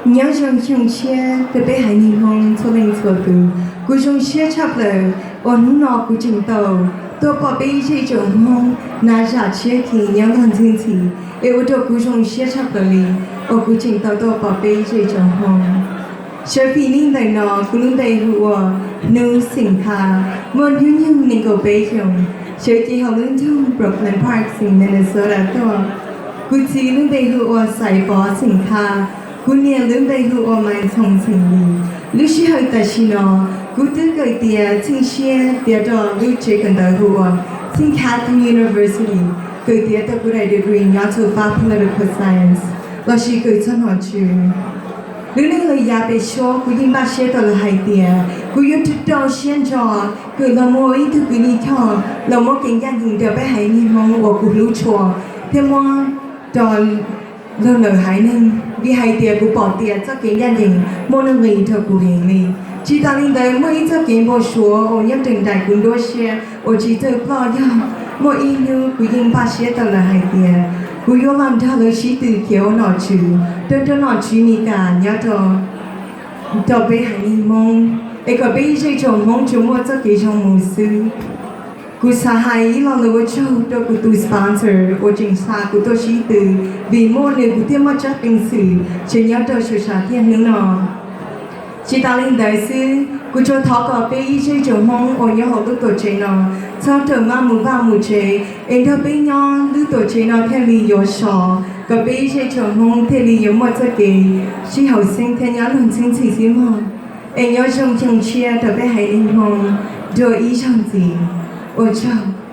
Nyob zoo xyoo tshiab rau peb haiv neeg Hmoob txhua leej txhua tus. Kuv zoo siab tshaj plaws uas hnub no kuv tseem tau tuaj pom peb ib zej tsoom Hmoob na zam tshiab khiv nyob log ntxhwb ntxhi, es ua rau kuv zoo siab tshaj plaws li uas kuv tseem tau tuaj pom peb ib zej tsoom Hmoob. Sawv fim neej ntawm no kuv lub npe hu ua Hnub Xeem Kha, muaj hnub nyoog nees nkaum peb xyoos, sawv cev hauv lub nroog Brooklyn Park xeem Minnesota tuaj. Kuv txiv lub npe hu ua Xaiv Pov Xeem Kha, kuv niam lub npe hu ua Maiv Ntxhoo Xeem Lis. Lub sij hawm tam sim no kuv twb kawm tiav txheej siab tiav rau lub tsev kawm ntawv hu ua Xeem Kha University, kawm tiav tau kuv daim degree nyob rau pab Political Science lossis kawm txog nom tswv. Lub neej los yav pem suab kuv yeej npaj siab tau los hais tias kuv yuav rau siab ntso kawm los muaj ib tug kws li choj los muab kev ncaj ncees rau peb haiv neeg Hmoob uas kuv hlub tshua thiab muab rau lawv haiv neeg, vim hais tias kuv pom tias txoj kev ncaj ncees muaj nuj nqis rau kuv heev li. Tsis tas li ntawd muaj ib txoj kev npau suav uas nyob rau nraim kuv nruab siab uas tsis txawj ploj yog muaj ib hnub kuv yeej npaj siab tau lawm hais tias kuv yuav los nrog lawv sib tw khiav ua nom tswv rau rau nom tswv Mis Kas nyob rau peb haiv neeg Hmoob, es kom peb ib zej tsoom Hmoob tsuas muaj txoj kev zoo mus xwb. Kuv xav hais ib lo lus ua tsaug rau kuv tus sponsor uas tseem xa kuv tuaj sib tw, vim muaj nws kuv thiaj muaj tsab peev xwm tseem nyob rau sawv tsav thiaj hnub no. Tsis tas li ntawd xwb, kuv tsuas thov kom peb ib zej tsoom Hmoob uas nyob hauv lub tuam tsev no txhob rawm maj mus vaj mus tsev, es nrog peb nyob lub tuam tsev no thiaj li yuav sov, kom peb ib zej tsoom Hmoob thiaj li yuav muaj txoj kev sib haum xeeb thiab nyob log ntxhwb ntxhi xwb mog. Es nyob zoo xyoo tshiab rau peb haiv neeg Hmoob dua ib zaug ntxiv. Ua tsaug.